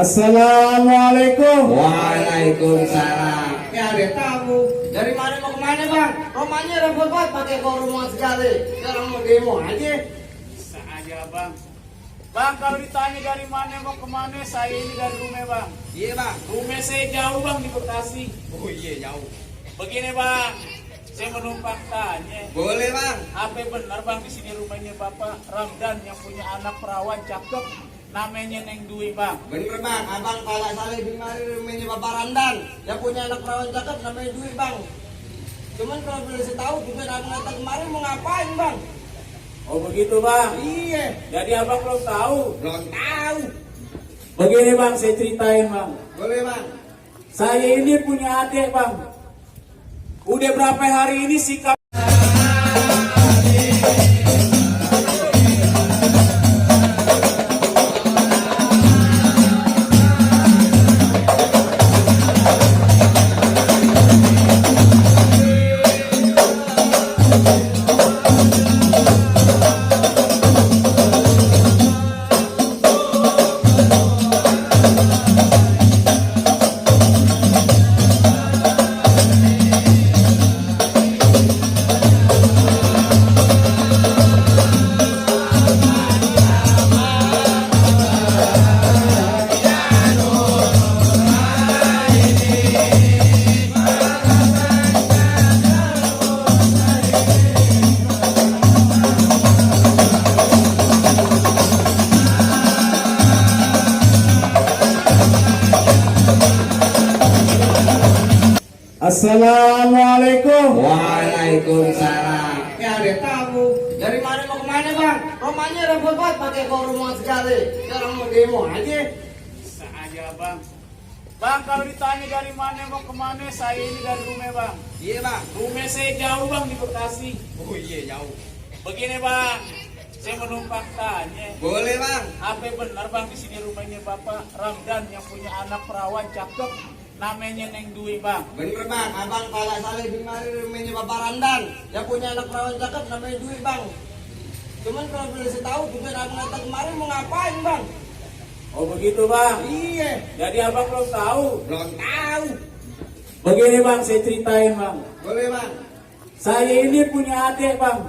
Assalamualaikum. Waalaikumsalam. Ya ada tamu. Dari mana mau kemana bang? Rumahnya repot banget pakai ke rumah sekali. Sekarang mau demo aja. Bisa aja bang. Bang, kalau ditanya dari mana mau kemana, saya ini dari rumah bang. Iya bang. Rumah saya jauh bang di Bekasi. Oh iya jauh. Begini bang, saya menumpang tanya. Boleh bang. Apa benar bang di sini rumahnya Bapak Ramdan yang punya anak perawan cakep, namanya Neng Dwi bang? Bener bang. Abang kalau salah di mari rumahnya Bapak Randan. Yang punya anak perawan cakep namanya Dwi bang. Cuman kalau boleh saya tahu juga datang kemarin mau ngapain bang? Oh begitu bang. Iya. Jadi abang belum tahu. Belum tahu. Begini bang, saya ceritain bang. Boleh bang. Saya ini punya adik bang. Udah berapa hari ini sikap Assalamualaikum. Waalaikumsalam. Ya ada tamu. Dari mana mau kemana bang? Rumahnya repot banget pakai ke rumah sekali. Sekarang mau demo aja. Bisa aja bang. Bang, kalau ditanya dari mana mau kemana, saya ini dari rumah bang. Iya bang. Rumah saya jauh bang di Bekasi. Oh iya jauh. Begini bang, saya menumpang tanya. Boleh bang. Apa benar bang di sini rumahnya Bapak Ramdan yang punya anak perawan cakep, namanya Neng Dwi bang? Bener bang. Abang kalau salah di mari rumahnya Bapak Randan. Yang punya anak perawan cakep namanya Dwi bang. Cuman kalau boleh saya tahu juga datang kemarin mau ngapain bang? Oh begitu bang. Iya. Jadi abang belum tahu. Belum tahu. Begini bang, saya ceritain bang. Boleh bang. Saya ini punya adik bang.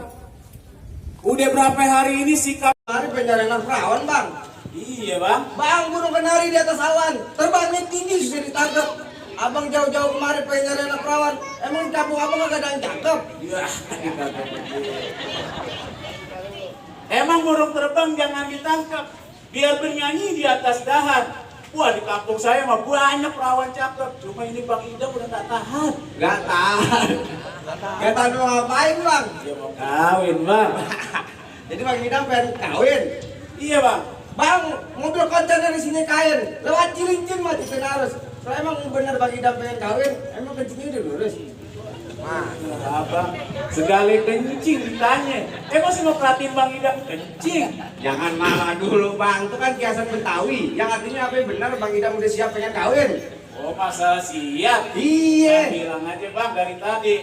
Udah berapa hari ini sikap. Mari pencarian anak perawan bang. Iya bang. Bang burung kenari di atas awan. Terbangnya tinggi susah ditangkap. Abang jauh-jauh kemarin pencarian anak perawan. Emang di kampung abang gak ada yang cakep? Ya, emang burung terbang jangan ditangkap, biar bernyanyi di atas dahan. Wah, di kampung saya mah banyak perawan cakep, cuma ini Bang Ida udah gak tahan. Gak tahan. Gak tahan mau ngapain bang? Dia mau kawin bang. Jadi bang Ida pengen kawin. Iya bang. Bang, mobil kontainer di sini kain. Lewat cilincing mah di harus. Kalau emang bener bang Ida pengen kawin, emang kencingnya udah lurus. Abang, segala kencing ditanya. Masih mau perhatiin Bang Ida kencing? Jangan marah dulu bang, itu kan kiasan Betawi. Yang artinya apa yang benar bang Ida udah siap pengen kawin. Oh masalah siap? Iya. Nah, bilang aja bang dari tadi.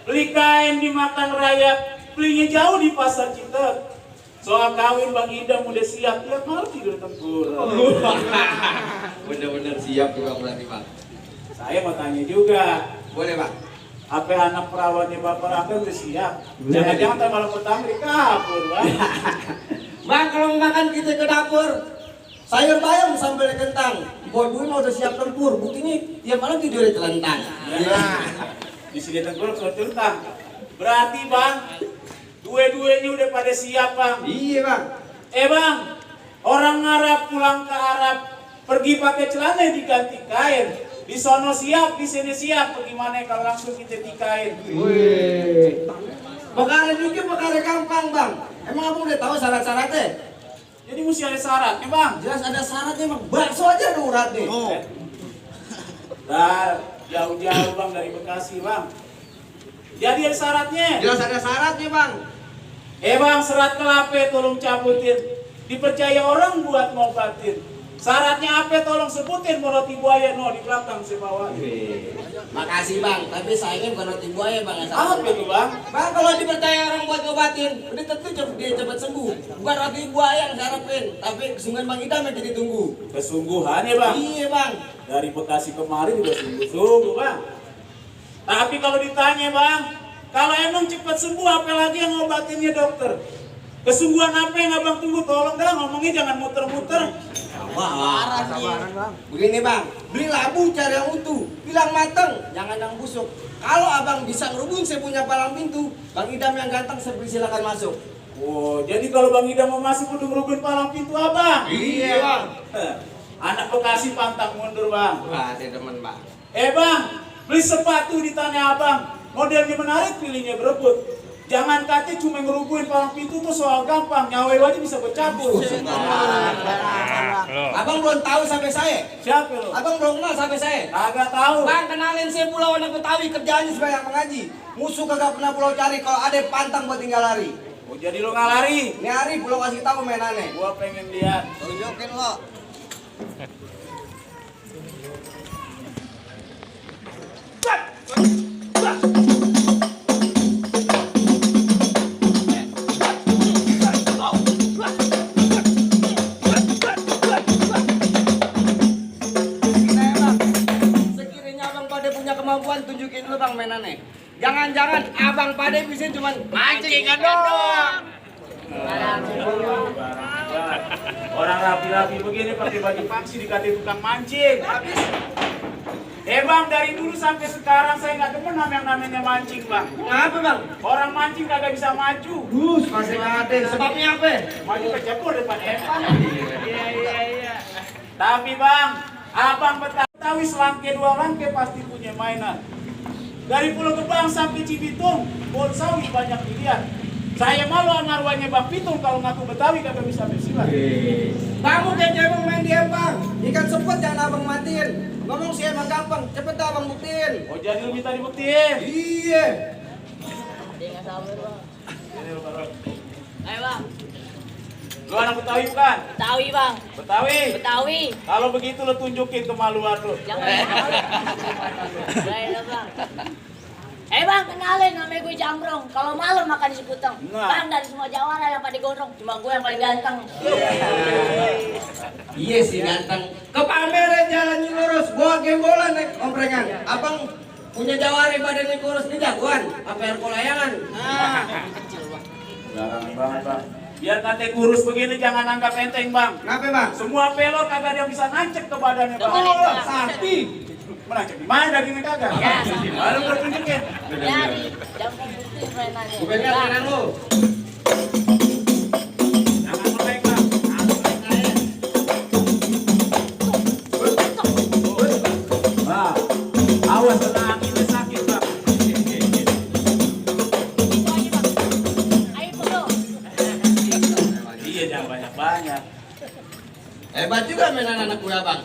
Beli kain di Makan Raya, belinya jauh di Pasar Citer. Soal kawin Bang Ida udah siap, tiap malam tidur tengkurap. Bener-bener siap juga berarti bang. Saya mau tanya juga. Boleh bang. Apa anak perawannya Bapak Ramdan udah siap? Jangan-jangan tak malam pertama di dapur, bang. Bang, kalau makan kita ke dapur, sayur bayam sambal kentang. Buat gue mau udah siap tempur. Buktinya tiap malam tidur di telentang. Ya. Di sini tengkurap sama telentang. Berarti bang, dua-duanya udah pada siap bang. Iya bang. Bang, orang Arab pulang ke Arab, pergi pakai celana diganti kain. Di sono siap, di sini siap. Bagaimana kalau langsung kita tikain? Wih. Perkara juga perkara gampang bang. Emang abang udah tahu syarat-syaratnya? Jadi mesti ada syaratnya bang. Jelas ada syaratnya bang. Bakso aja ada uratnya. Oh. Nah, jauh-jauh bang dari Bekasi bang. Jadi ada syaratnya. Jelas ada syaratnya bang. Bang, serat kelapa tolong cabutin. Dipercaya orang buat ngobatin. Syaratnya apa? Tolong sebutin mau roti buaya no di belakang si bawah. Makasih bang, tapi sayangnya bukan roti buaya bang. Apa itu bang? Bang kalau dipercaya orang buat ngobatin, udah tentu dia cepat sembuh. Bukan roti buaya yang saya harapin, tapi kesungguhan Bang Idam yang jadi tunggu. Kesungguhan ya bang? Iya bang. Dari Bekasi kemarin udah sungguh-sungguh bang. Tapi kalau ditanya bang, kalau emang cepat sembuh apa lagi yang ngobatinnya dokter? Kesungguhan apa yang abang tunggu? Tolong dah ngomongnya jangan muter-muter. Wah, begini bang, beli labu cari yang utuh, bilang mateng, jangan yang busuk. Kalau abang bisa ngerubung saya punya palang pintu, Bang Idam yang ganteng saya silakan masuk. Oh, jadi kalau Bang Idam mau masuk kudu ngerubin palang pintu abang? Iya bang. Anak Bekasi pantang mundur bang. Wah, saya demen bang. Bang, beli sepatu di tanah abang. Modelnya menarik, pilihnya berebut. Jangan kata cuma ngerubuhin palang pintu tuh soal gampang. Nyawa aja bisa bercampur. Abang belum tahu sampai saya. Siapa lo? Abang belum kenal sampai saya. Agak tahu. Bang kenalin saya pulau anak Betawi kerjaannya sebanyak mengaji. Musuh kagak pernah pulau cari kalau ada pantang buat tinggal lari. Oh, jadi lo nggak lari? Ini hari pulau kasih tahu mainannya. Gua pengen lihat. Tunjukin lo. Kemampuan tunjukin dulu bang mainannya. Jangan-jangan abang Pade bisa cuman mancingan doang. Orang rapi-rapi begini pakai baju paksi dikata tukang mancing. Bang, dari dulu sampai sekarang saya nggak demen sama yang namanya mancing bang. Kenapa bang? Orang mancing kagak bisa maju. Masih nggak ada. Sebabnya apa? Maju kecebur depan Evan. Iya. Tapi bang, abang Betawi selangke dua langke pasti punya mainan. Dari Pulau Gebang sampai Cibitung, pohon sawi banyak dilihat. Saya malu sama arwahnya Bang Pitung kalau ngaku Betawi kagak bisa bersilat. Kamu kayak emang main dia bang. Ikan sepet jangan abang matiin. Ngomong sih emang gampang. Cepet dah abang buktiin. Oh jadi lu minta dibuktiin? Iya. Dia nggak sabar bang. Ayo bang. Lu anak Betawi bukan? Betawi bang. Betawi? Betawi. Kalau begitu lu tunjukin kemaluan lu. Jangan. Baiklah bang. Bang, kenalin namanya gue Jambrong. Kalau malam makan nasi puteng. Nah. Bang dari semua Jawara yang pada gondrong, cuma gue yang paling ganteng. Iya sih ganteng. Ke pameran jalannya lurus. Bawa gembolan naik omprengan. Abang punya Jawara badannya kurus ini jagoan. Apa yang layangan? Nah, kecil bang. Jarang banget bang. Biar kate kurus begini jangan anggap enteng bang. Kenapa bang? Semua pelor kagak ada yang bisa nancep ke badannya bang. Dengerin, Bang. Sapi. Menancep di mana dagingnya kagak? Ya. Lalu gue tunjukin. Jadi, Jambrong putih mainannya. Gue lihat mainan lu. Jangan melek bang. Nah, awas kena anginnya sakit bang. Itu aja bang. Ayo pedo. Iya jangan banyak-banyak. Hebat juga mainan anak gue abang.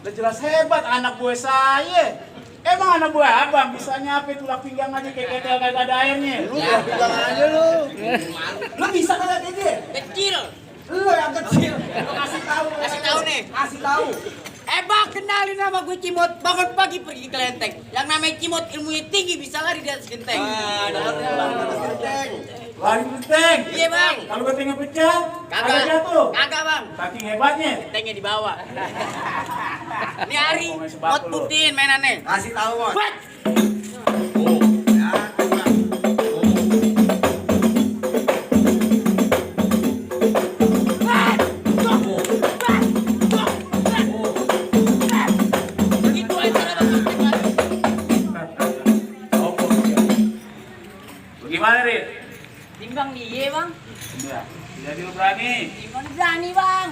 Udah jelas hebat anak gue saya. Emang anak gue abang bisa nyape tulak pinggang aja kayak ketel kagak ada airnya. Lu ya bilang aja lu. Lu bisa kagak kayak dia? Kecil. Lu yang kecil. Lu kasih tahu. Kasih tahu nih. Kasih tahu. Bang, kenalin nama gue Cimot. Bangun pagi pergi ke Lenteng. Yang namanya Cimot ilmunya tinggi, bisa lari di atas genteng. Dalamnya bang atas genteng. Lari genteng. Iya bang. Kalau gentengnya pecah, kagak Kagak. jatuh. Kagak bang. Saking hebatnya. Gentengnya di bawah. Ini hari Ngomongin sepatu Mot lu. buktiin mainannya. Kasih tahu Mon. Buat. Oh, ya, bang. Begitu aja lah bang. Bagaimana Rit? Timbang dia bang. Iya. Jadi lu berani. Timbang berani bang.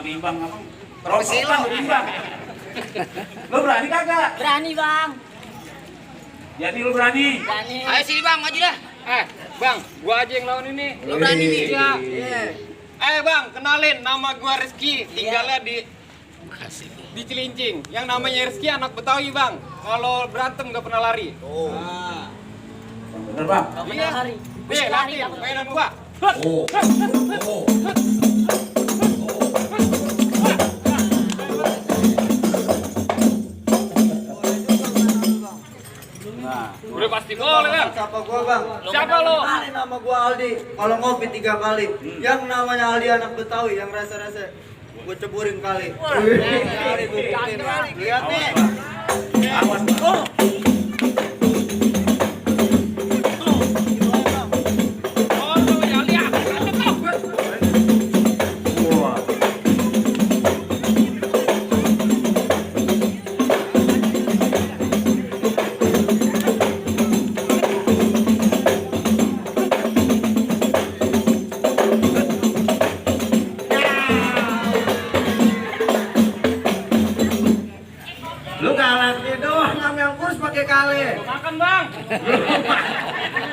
Timbang apa? Terus hilang timbang. Lu berani kagak? Berani bang. Jadi lu berani. Berani. Ayo sini bang, maju dah. Bang, gua aja yang lawan ini. Lu berani nih. Iya. Bang, kenalin nama gua Rizky. Tinggalnya di Cilincing. Yang namanya Rizky anak Betawi bang. Kalau berantem gak pernah lari. Bener bang. Gak pernah hari. Nih, nanti mainan gua. Oh. pasti boleh bang. Siapa gua bang? Siapa lo? Kenalin nama gua Aldi. Kalau ngopi 3 kali, yang namanya Aldi anak Betawi yang rese-rese, gua ceburin kali. Lihat nih. Awas Bang. Oh, ya lihat. Wah. Lu galaknya doang nama yang kurus pakai kale. Makan bang.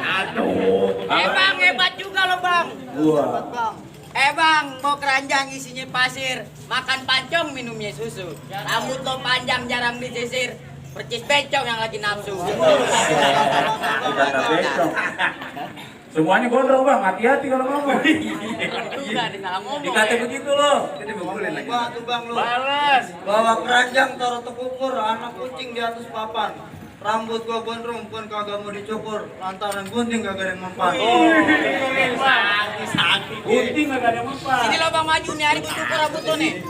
Aduh. Bang, hebat juga lo bang. Wah. Bang, mau keranjang isinya pasir, makan pancong minumnya susu. Rambut lo panjang jarang disisir, percis bencong yang lagi nafsu. Kata besok. Semuanya gondrong Bang, hati-hati kalau ngomong. Juga nih salah ngomong. Dikata ya. begitu loh. Gua tuh bang lu. Balas. Bawa keranjang taruh tekukur, anak kucing di atas papan. Rambut gua gondrong pun kagak mau dicukur, lantaran gunting kagak ada yang mempan. Sakit. Gunting nggak ada yang mempan. Sini lo bang maju nih, hari gue cukur rambut lo nih.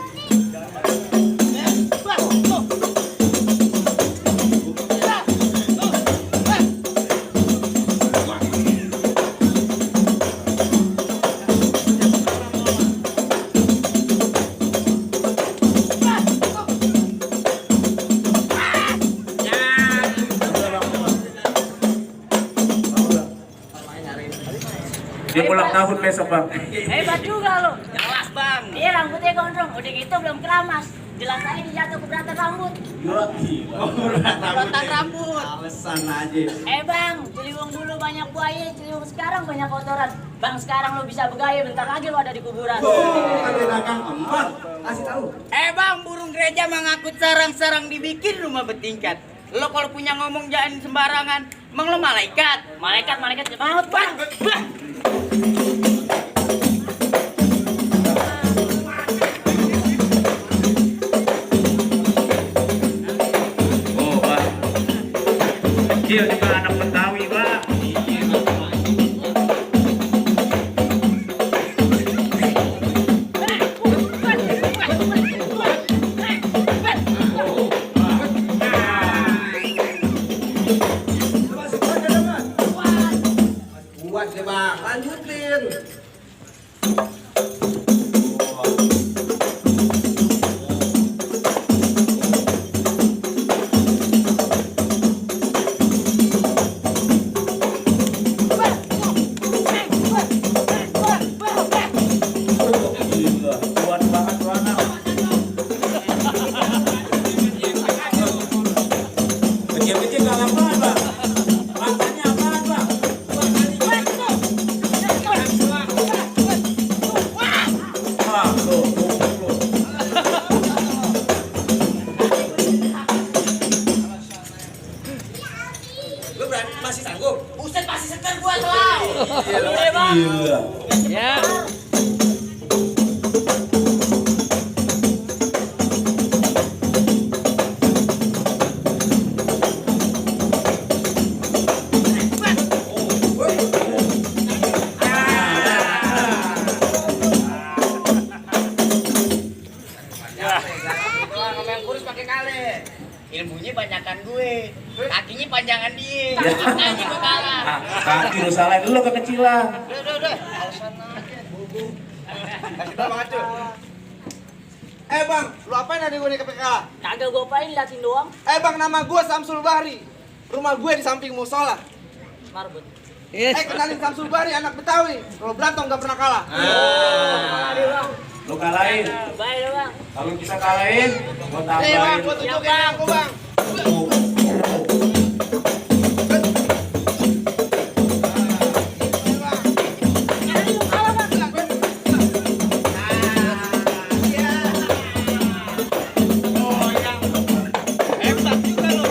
Dia ulang tahun besok Bang. Hebat juga lo. Jelas bang. Iya rambutnya gondrong, udah gitu belum keramas. Jelas aja dijatuh keberatan rambut. Perawatan rambut. Alasan aja. Bang, Ciliwung dulu banyak buaya, Ciliwung sekarang banyak kotoran. Bang sekarang lo bisa bergaya, bentar lagi lo ada di kuburan. Ada dagang empat. Kasih tahu. Bang, burung gereja mengangkut sarang-sarang dibikin rumah bertingkat. Lo kalau punya ngomong jangan sembarangan. Emang lo malaikat? Malaikat maut bang. Oh Bang. Kecil juga anak Betawi Bang. Buat deh bang, lanjutin. Gila, kuat banget tuh anak. Kecil-kecil nggak apaan Bang. Makannya apaan Bang? Wah, tuh, tuh. Lu berani masih sanggup? Buset pasti seger gua telau. Udah bang. Gila. Ya. Sama yang kurus pakai kale. Ilmunya banyakan gue, kakinya panjangan dia. Makanya gue kalah. Ah, kaki lu salah, lu kekecilan. Udah. Alasan aja. Kasih tahu bang Acu. Bang, lu apain ada gue nih ke PK? Kagak gue paling liatin doang. Bang, nama gue Samsul Bahri. Rumah gue di samping musola. Marbot. Kenalin Samsul Bahri, anak Betawi. Kalau berantem gak pernah kalah. Aduh bang. Lu kalahin. Baik bang. Kalau bisa kalahin, gua Bang, tambahin. gue tunjukin aku bang. Nyari lu kalah bang. Hebat juga lo.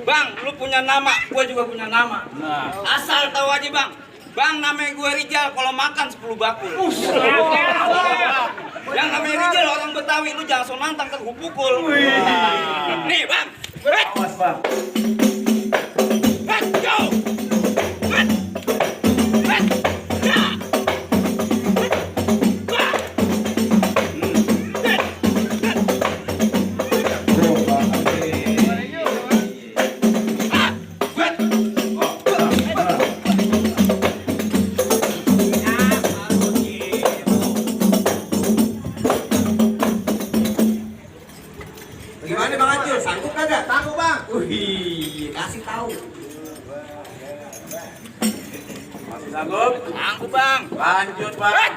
Bang, lu punya nama, gua juga punya nama. Nah, Asal tahu aja bang. Bang, namanya gue Rijal, kalau makan 10 bakul. Yang namanya Rijal orang Betawi, lu jangan so nantang kan pukul. Nih bang, Awas bang. let's go. Bagaimana Bang Acul? Sanggup kagak? Sanggup Bang. Wih, kasih tahu. Masih sanggup? Sanggup bang. Lanjut bang.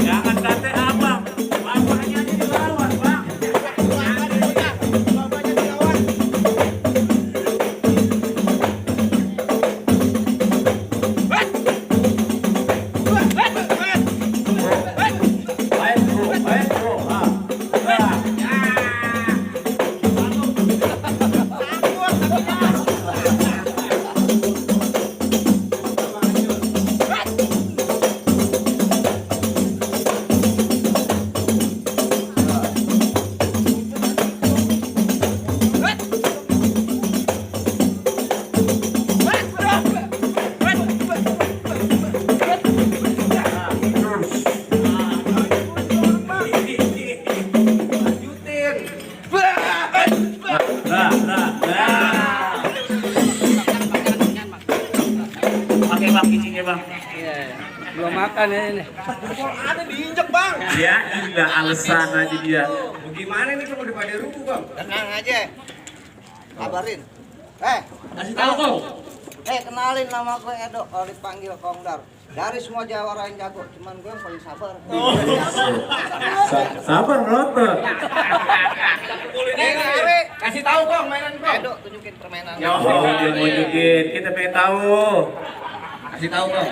Jangan kata abang. Bapaknya aja dilawan bang. Baik bro, baik bro. Pakai bang kincingnya bang. Belum makan ini. Ada diinjek Bang. Ya gila alasan aja dia. Bagaimana nih kalau daripada rubuh Bang? Tenang aja. Kabarin. Kasih tahu kau. Kenalin nama gue Edo, kalau dipanggil Kongdar. Dari semua Jawa yang jago, cuman gue yang paling sabar. Sabar melotot. Kasih tahu kau mainan kau. Edo, tunjukin permainan. Oh dia mau nunjukin, kita pengen tahu. Kasih tahu kau.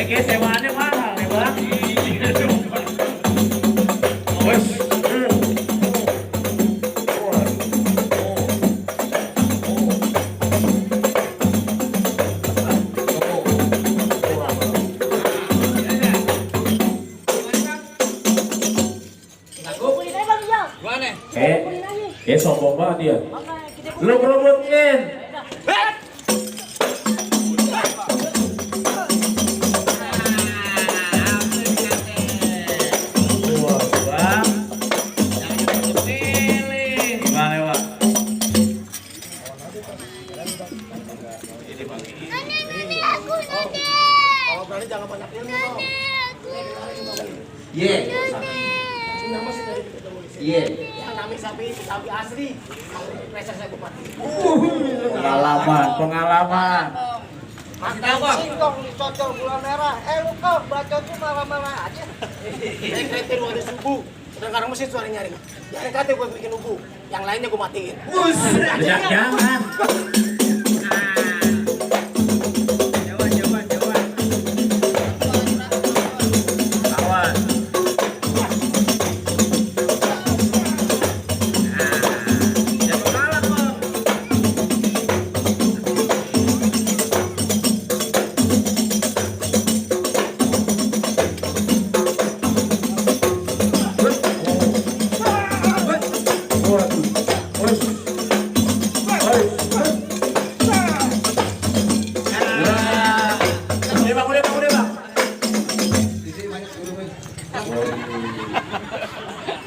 Oke, sewaannya mahal ya bang. Bos. Pukulin aja Bang Ijal. Pukulin aja. Sombong banget dia. Makanya kita Lu berobotin. Bang. Gimana Pak? Kalau berani jangan banyak ilmu Bang. Iya. Iya. Pengalaman. Kasih tahu Bang. Singkong dicocol gula merah. Lu kau bacotnya marah-marah aja. Kreatif ada subuh. Sekarang mesin suara nyaring. Jangan kata gue bikin ubu. Yang lainnya gue matiin. Jangan. Awas.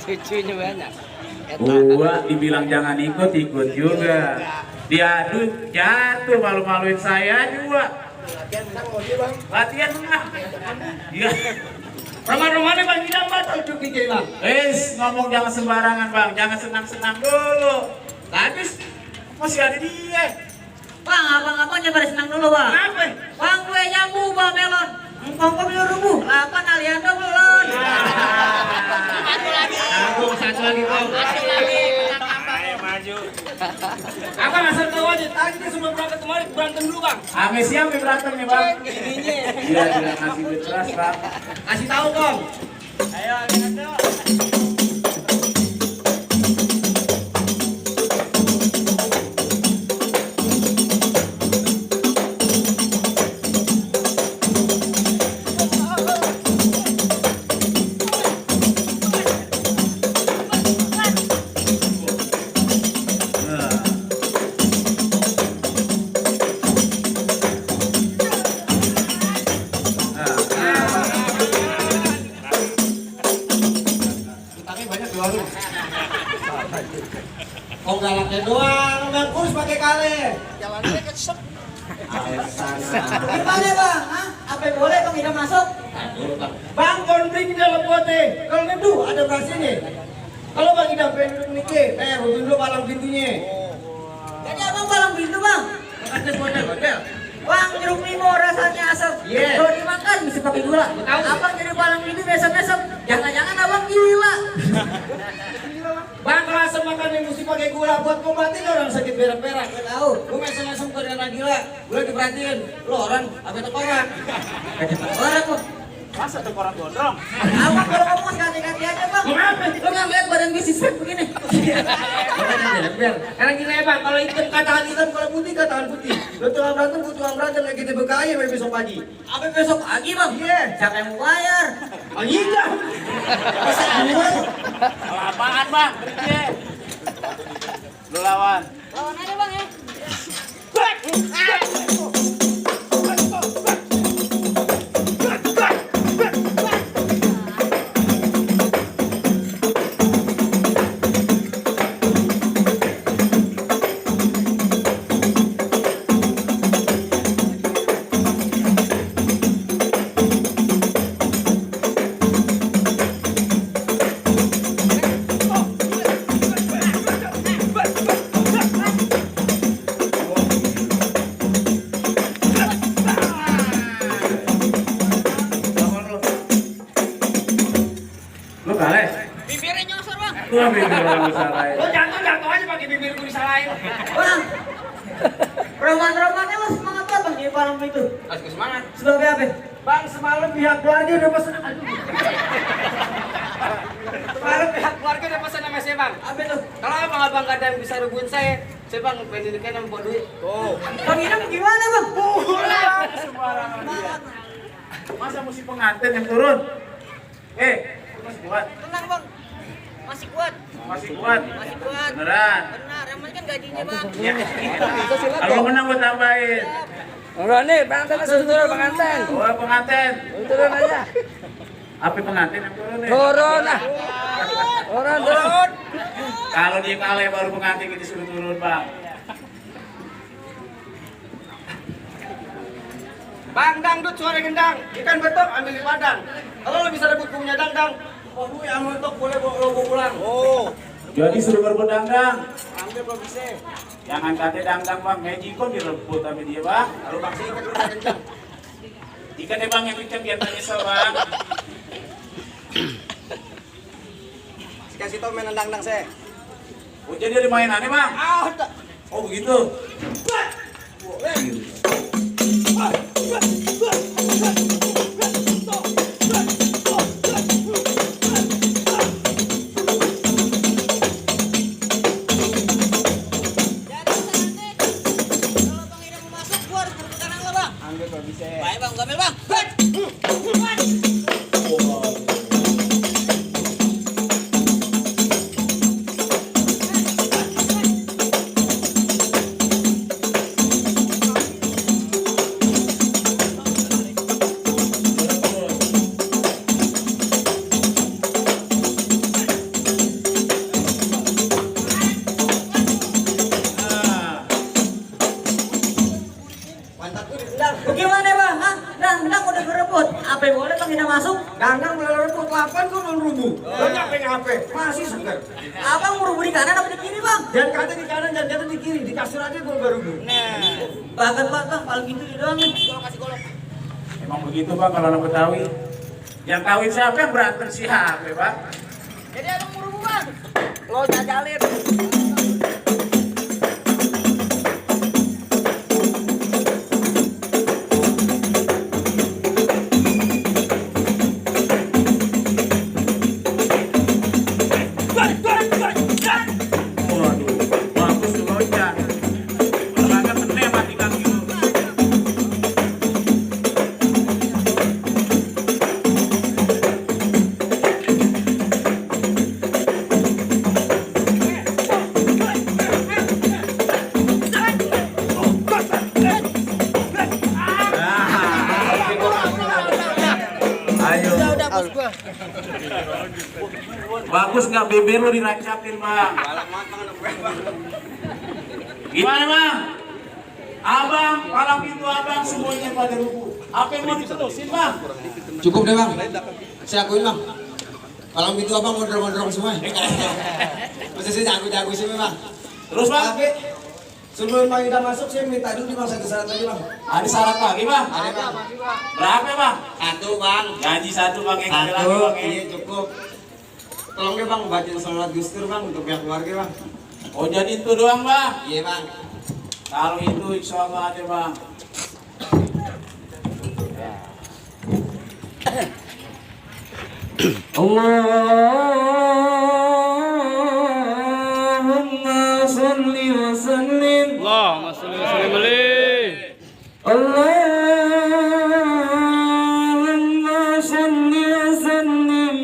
Cucunya banyak. Gua dibilang jangan ikut juga. Diadu jatuh malu-maluin saya juga. Latihan menang mau dia Bang. Latihan menang. Iya. Roman-romannya Bang Idam batal cukup DJ Bang. Ngomong jangan sembarangan bang, jangan senang-senang dulu. Tadi masih ada dia. Bang, abang-abangnya pada senang dulu bang. Kenapa? Bang gue nyambu bang melon. Engkong kau belum rubuh. 8 Aliando belum. Satu lagi. Satu lagi bang. Satu lagi. Ayo maju. Abang asal tahu aja, tadi dia sebelum berangkat kemarin berantem dulu bang. Ame siap nih berantem nih bang. Iya, tidak ngasih duit keras bang. Kasih tahu Kong. Ayo, Leonardo. Utangnya banyak di warung. Kong galaknya doang, Bang Kurs pakai kale. Jalannya kesep. Gimana Bang? Hah? Apa yang boleh Bang tidak masuk? Bang konflik di dalam bote. Kalau ngeduh ada berasnya. Kalau Bang tidak pengen duduk nike, rutin dulu palang pintunya. Jadi abang palang pintu bang. Ada model. Bang jeruk limo rasanya asam. Iya. Kalau dimakan bisa pakai gula. Abang jadi palang pintu besok-besok. Jangan-jangan abang gila. Bang rasa makan yang mesti pakai gula buat ngobatin orang sakit berak-berak. Gak tahu. Gue mesem-mesem ke dana gila. Gue lagi perhatiin. Lo orang apa itu orang? Orang kok. Masa tuh orang gondrong? Abang kalau ngomong ganti-ganti aja bang. Kenapa? Lo nggak lihat badan bisnis begini. Karena gini ya Bang, kalau hitam katakan hitam, kalau putih katakan putih. Lo tulang berantem, lagi kita bekaya besok pagi. Apa besok pagi bang? Iya. Siapa yang mau bayar? Iya. Bisa buat. Kalau apaan bang? Iya. Lu lawan. Lawan aja bang ya. Lu kalah? Bibirnya nyosor bang. Lu ambil orang besar lain. Lo jatuh aja pakai bibirku disalahin. Bang. Roman-romannya lo semangat apa bang di palang pintu? Kasih semangat. Sebabnya apa? Bang, semalam pihak keluarga udah pesan. Kemarin pihak keluarga udah pesan sama saya bang. Apa tuh? Kalau abang gak ada yang bisa rubuhin saya bang pengen kan yang buat duit. Tuh. Bang Idam gimana bang? Pulang sembarangan dia. Masa mesti pengantin yang turun? Lu masih kuat? Tenang bang. Masih kuat. Masih kuat? Masih kuat. Beneran? Benar, yang penting kan gajinya bang. Ya. Kalau menang gue tambahin. Udah nih, pengantin turun pengantin. Oh, pengantin. Turun aja. Apa pengantin yang turun nih? Turun lah. Turun. Kalau dia kalah baru pengantin kita suruh turun, Bang. Bang dangdut suara gendang. Ikan betok ambil di padang. Kalau lo bisa rebut punya dangdang. Oh, gue yang mentok boleh bawa pulang. Oh. Jadi suruh berebut dangdang. Ambil kalau bisa. Jangan kata dangdang, Bang. Magicon direbut sama dia, Bang. Kalau bang saya ikat udah kencang. Ikan deh, Bang, yang kencang biar tak nyesel, Bang. Kasih tau mainan dangdang saya. Oh, jadi ada mainannya, Bang? Oh, begitu. Baik bang, gambil bang. Bagaimana bang? Hah? Dangdang udah berebut. Apa yang boleh bang tidak masuk? Dangdang meleleh rebut 8 gue non rubuh. Lo nyampe ngapain? Masih sebentar. Abang mau rubuh di kanan apa di kiri bang? Jangan kata di kanan, jangan kata di kiri. Di kasur aja gue baru gue. Bahkan bang, paling gitu di doang nih. Emang begitu, Bang, kalau anak Betawi. Yang kawin siapa yang berantem siapa, Bang? Jadi abang mau rubuh bang? Lo jajalin. Terus nggak beber lo dirancapin bang. Gimana bang? Abang, palang pintu abang semuanya pada rubuh. Apa yang mau diterusin bang? Cukup deh bang. Saya akuin bang. Palang pintu abang gondrong-gondrong semua. Masa saya jago-jago sih bang. Terus bang? Tapi sebelum Bang Ida masuk saya minta dulu bang satu syarat lagi bang. Ada syarat lagi bang? Ada bang. Berapa bang? Satu bang. Gaji satu bang, yang ada lagi Satu. bang. Iya cukup. Tolong deh bang bacain sholat Gustur bang untuk pihak keluarga bang. Oh jadi itu doang bang? Iya bang. Kalau itu insya Allah ada bang. Allahumma salli wa sallim. Allahumma sholli wa sallim alaihi. Allahumma salli wa sallim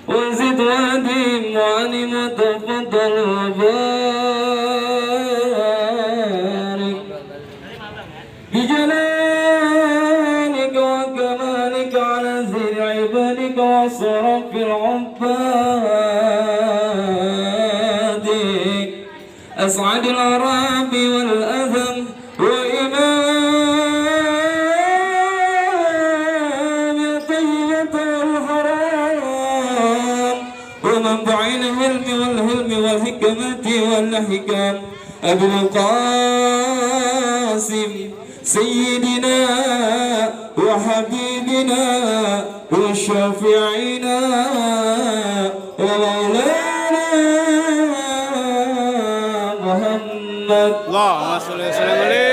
wa zid wa dim wa anim wa tafaddal wa barik بجلالك وكمالك على زين عبادك وصرف عبادك أسعد الأعراب والأذم وإمام طيبة والحرام ومنبع العلم والهلم والحكمة والحكام أبو القاسم سيدنا وحبيبنا وشفيعنا ومولانا محمد Allahumma sholli wa sallim alaihi.